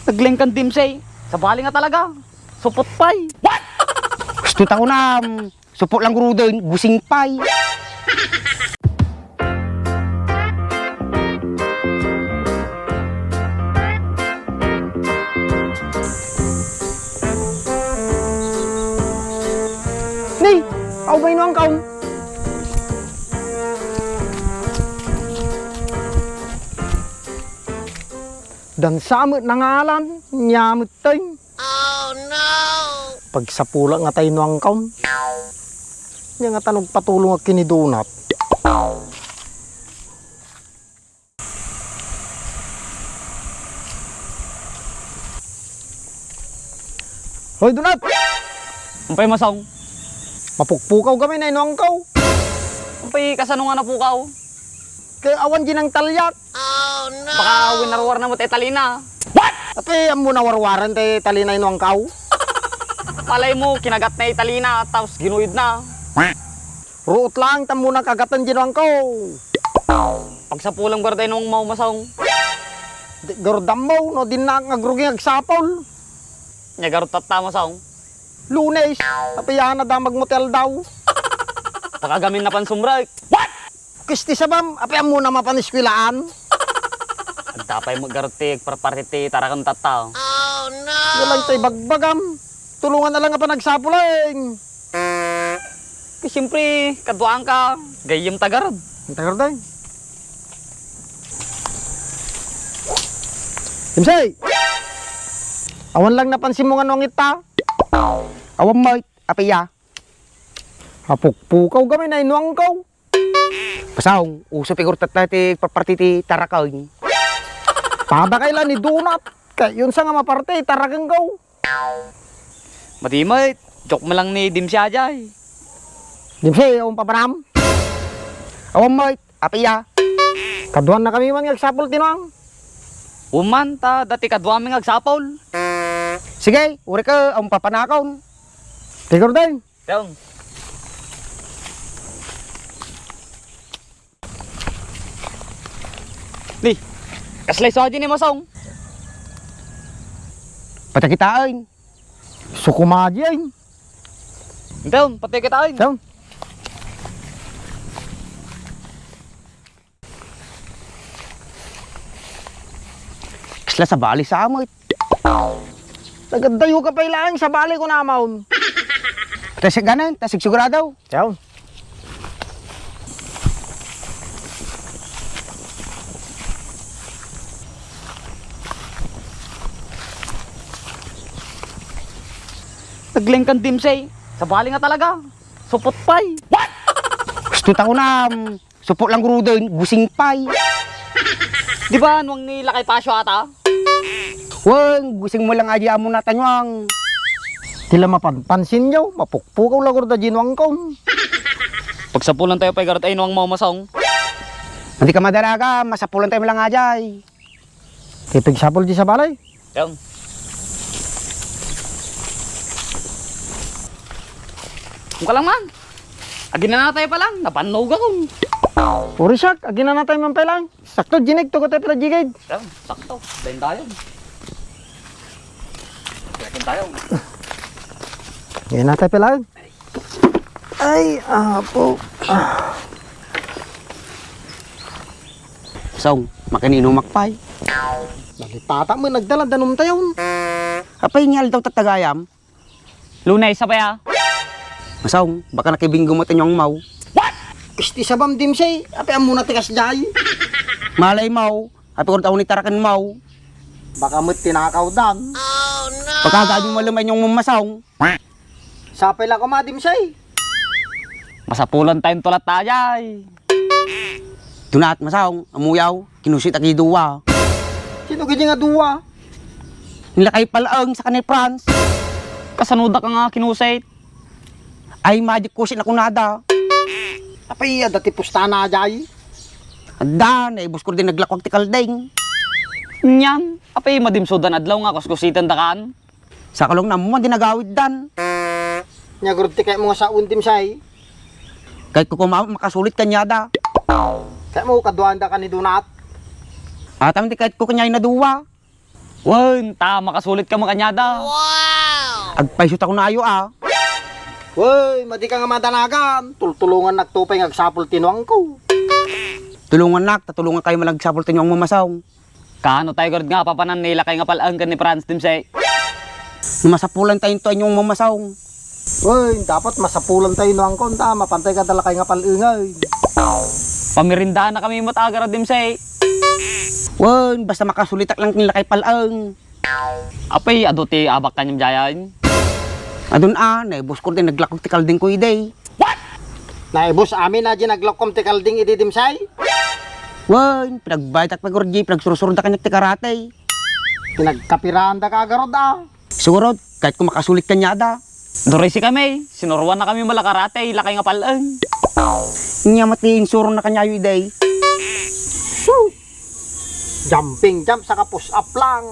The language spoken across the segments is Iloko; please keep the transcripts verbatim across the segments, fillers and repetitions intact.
Naglengkan, Dimsay. Sabali nga talaga. Supot pay. Gusto ta kunam. Supot lang garuden, gusing pay. Ni, aw ba ino ang kaon? Dansa met nangalan, nia met tay. Oh, no! Pagsapulak nga tay no angkaon. Nia nga ta nagpatulong a kinidunat. Hoy, Dunat! Umpay, Masong. Mapukpukaw kami na ino angkaw. Umpay, kasano nga napukaw? Kay awan di nang talyak. Baka winarwar na mo ti talina. What? Ape, ammo na warwaran ti talina ino angkaw? Malay mo, kinagat na italina, tapos ginuid na. Ruot lang, tammo na kagatan di angkaw. Pagsapulang barda ino ang maumasong. Di, garud ammo, no, din na nga agruging agsapol. Nia garud tatta, Masong. Lunes, ape, yana damag mo ti aldaw. Pakagamin na pansumrek. What? Kisti sabam, ape, ammo na mapan eskwelaan. Adda pay met garud ti agparparti ti taraken tatta. Oh, no! Yan lang tay bagbagam. Tulungan na lang nga panagsapulaeng. Siyempre, kaduaanka, gayyem ta garud. Ang tagarud ay. Imsay! Awan lang napansin mo nga nuangit ta? Awan mo, apiya. Apukpukaw kami na inuangkaw. Pasaw, uso pigurtat na ti parparti ti tarakay. Pada kay la ni Donut. Kay yun sa nga maparti, tarakangkaw. Madi met, joke mo lang ni Dimsi ajay. Dimsi, awan papanam? Awan met, apiya. Kaduan na kami man nga agsapul, Tinuang. Uman, ta dati kaduami nga agsapul. Sige, uri ka, awan papanakon. Tigor din. Tiang. Ni, kasla isu aji ni Masong? Patakitaan. Sukumaji ay. Entaw, patakitaan. Entaw. Kasla sabali sa amot. Nagadayo ka pay laeng sabali ko namon. Tasig ganan, tasig sigurado. Yaw. Naglengkan, Dimsay. Sabali nga talaga. Supot pay. What? Gusto ta kunam. Supot lang garuden, gusing pay. Di ba, nuang ni Lakay Pasio ata? Wen, gusing mo lang aji amo na tanuang. Ti la mapanpansin yo, mapukpukaw la garud aji nuangkon. Pagsapulan tayo pay garud ay nuang maumasong. Madi ka madaraga, masapulan tayo lang ajay. Ti pigsapul di sabali. Yan. Kung ka lang man. Aginana tayo pa lang, napannog ako. Uri siak, aginana tayo man pa lang. Sakto, Jinig, tugot tayo pala, Jigid. Yan, sakto. Dayon tayo. Dayon tayo. Aginana tayo pa lang. Ay, apo. Ah. Song, makanino makpay? Nalipata mo, nagdala, danum tayon. Apay nga aldaw tatagayam? Lunes, apay a? Masong, baka nakibinggo mo tanyong maw. What? Kisti sabam dimsay, apay ammo na tikas jay. Malay maw, apay kurtaw ni tarakan maw. Baka met tinakaw dan. Pagkagabi mo lang inyong mamasong. Sapay la koma, Dimsay. Masapulan tayong tulat ta jay. Dunat, Masong, amuyaw, kinusit a kay duwa. Sino gidi nga duwa? Nila kay Palaeng sa kanay France. Kasano da ka nga kinusit? Ay, magic kusit na kunada. Apay, adda ti pustana jay. Adda, naibus ko din naglakwag ti kalding. Nyan, apay, madimsudan adlaw nga kuskusitan da kan? Sa kalong na mo, di nagawid dan. Nya garud ti kayat mo nga saon, Dimsay. Kayat ko kuma-, makasulit kanyada. Kayat mo kaduanda ka ni Donat? Atam ti kayat ko kanya inaduwa. Wen, ta makasulit ka makaniada. Agpayso ta kunayo a. Wen, madi ka nga madanagan. Tultulongannak to pay nga agsapul ti nuangko. Tulongannak, ta tulongan kayo man agsapul ti nuang mamasong. Kaano tayo garud nga apapanan ni lakay nga pal-eng ken ni Franz Dimsay? No masapulan tayo to inyong mamasong. Wen, dapat masapulan tayo nuangko ta mapantay ka da lakay nga pal-engen. Pamirindahan na kami met agarad Dimsay. Wen, basta makasulitak lang ken lakay pal-eng. Apay, adu ti abak kaniam jayan? Adun a, naibus ko din naglakok ti kalding ko idi. Naibus amin a di naglakkom ti kalding idi Dimsay? Wen, pinagbaydak pay garud, pinagsursurda kaniak ti karate. Pinagkapiranda ka garud a. Sigurod, kahit ko makasulit kaniada. Durisi kami, sinuruan na kami mala karate, lakay nga pal-eng. Nya mati insuro na kaniayo iday. Shoo! Jumping jump sa kapus up lang.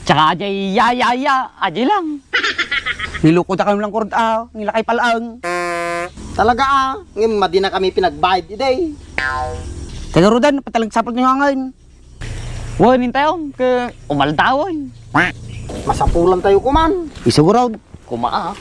Tsaka ajay ya ya ya, ajay lang. Niluko da kami lang garud a, nilakay pal-eng. Talaga a, ngem madi na kami pinagbayad iday. Tagarudan, patalag sapul nyo angin. Wen, intayom, ke umaldawen. Masapulan tayo kuman. Isugurod. Kumaa.